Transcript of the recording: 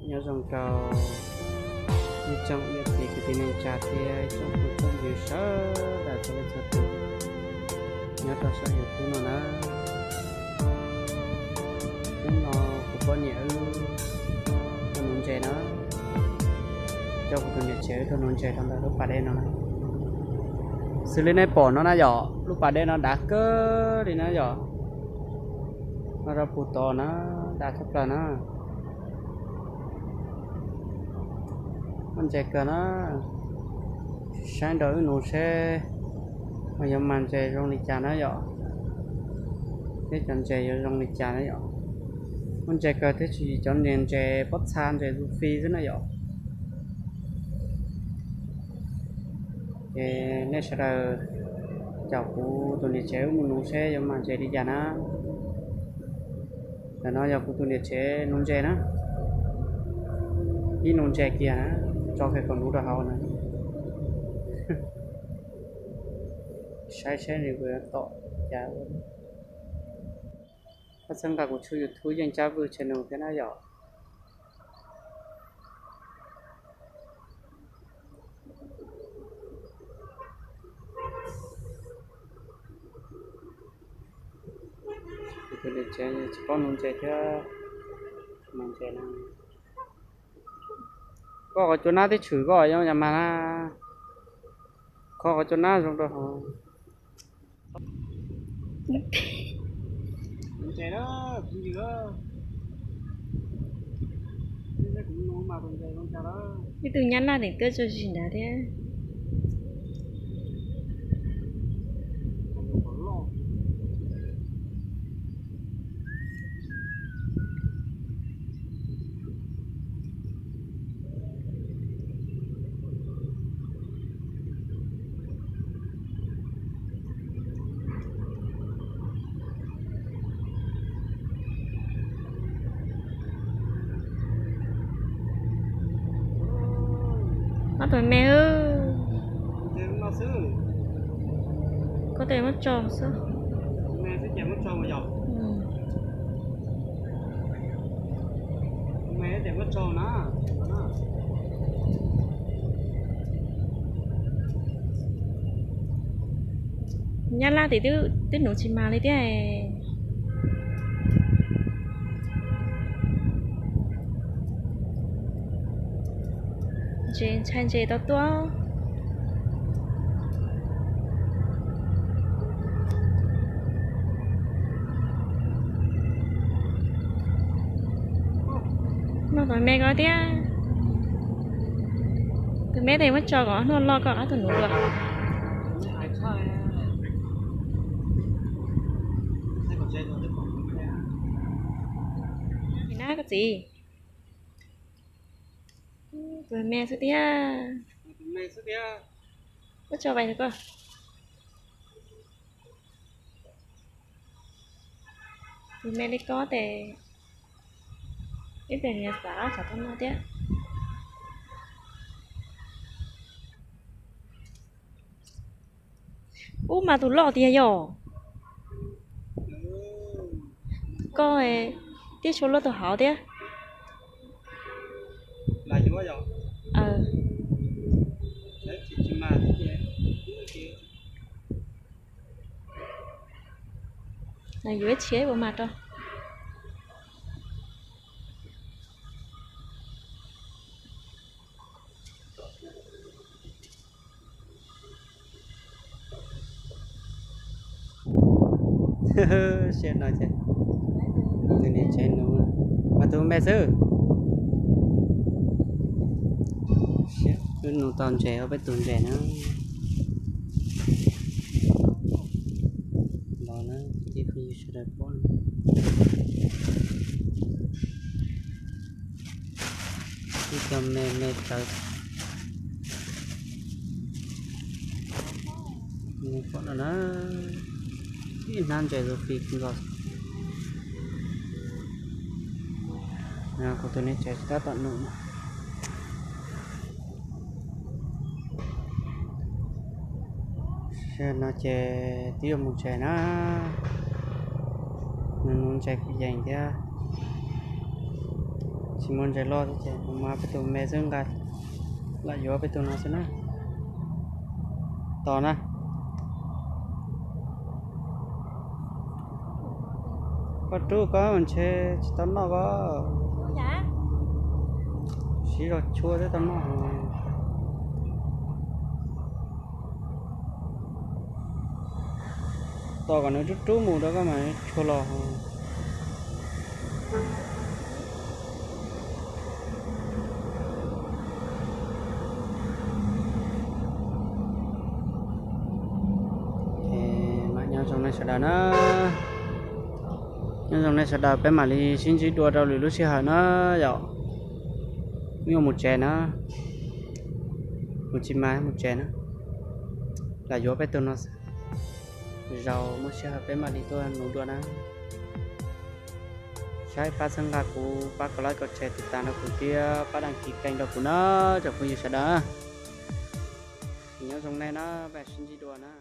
Nyob zoo rau ib tsoom niam txiv kwv tij neej tsa thiab tsoom phooj ywg sawv daws txhua leej txhua tus nyob rau saum YouTube no na. Hnub no kuv poj niam wb tuaj nuv ntses na, coj kuv tus niam tsev wb tuaj nuv ntses rau ntawm lub pas dej no na. Xws li nej pom no na yom, lub pas dej no dav kawg li na yom. No rau pus tod na, dav tshaj plaws na. Muaj ntses kawg na, saib nrog wb nuv seb yuav mag ntses zoo li cas na yom, thiab cov ntses yuav zoo li cas na yom. Muaj ntses kawg thiab tsis yog cov niag ntses pob txha ntses xu fis xwb na yom. Ces nej sawv daws caum kuv tus niam tsev wb mus nuv seb yuav mag ntses li cas na. Ntawm no yog kuv tus niam tsev nuv ntses na, ib nuv ntses kiag na, tso kiag kom nuv rau hauv na. Saib seb nws puas yuav tom cas. Koj txhawb nqa kuv tshooj YouTube Yeej Tsab Vwj channel thiab na yom. Kuv tus niam tsev tsis paub nuv ntses thiab, mag ntses no. Koj qhov cua nab twb tshwm koj yuav mag na, kho qhov cua nab zoo rau hauv. Ib tug nyab laj teem tuaj tso zis nrad thiab. Ob tug me, koj tes muab tso xwb. Nyab laj tim twb nuv tsis mag li thiab. Ntses ntshai ntses tau tuaj. Noj tus me ko thiab. Tus me tes muab tso kom noj loj koj qab tus nuv dua. Nim na koj txiv. Tus me xwb thiab. Muab tso vais rau koj. Tus me li ko tes ib pliag nws xav xav tau noj thiab. Ub mas tus loj tiag yom. Koj thiab, tshuav luaj tus hauv thiab. Yuav ib txhia ua mag rau. Siab no ces tus niam tsev nuv mas tus me xwb. Wb nuv tau ntses ob peb tug ntses na. Los na, ib phooj ywg sawv daws pom na. Ib co me me tawv. Pom no na, ib hnab ntses tus fis nkaus. Kuv tus niam tsev tab tom nuv. Zaum no ces twb yuav mus tsev na, nws nuv ntses kuj yees thiab. Tsis muaj ntses loj thiab ces kuv mas peb tus me xwb nqa, lam yuav peb tus no xwb na. Tos na. Koj rub koj mas ntshe tsis tau noj koj. Siv zog chua thiab tau noj. Tos kom nws rub rub mus rau koj mas tshua los. Nyob zoo nej sawv daws na, nyob zoo nej sawv daws, peb mam li sib ntsib dua rau lwm lub sij hawm na yom. Nyuaj mus tsev na, mus tsis mas mus tsev na, lam yuav peb tus no xwb. Zaum muaj sij hawm peb mam li tuaj nuv dua na. Saib pab txhawb nqa kuv, pab kom like kom share, tiv tas rau kuv thiab pab đăng ký kênh rau kuv na, tsoom phooj ywg sawv daws. Nyob zoo nej na, peb sib ntsib dua na.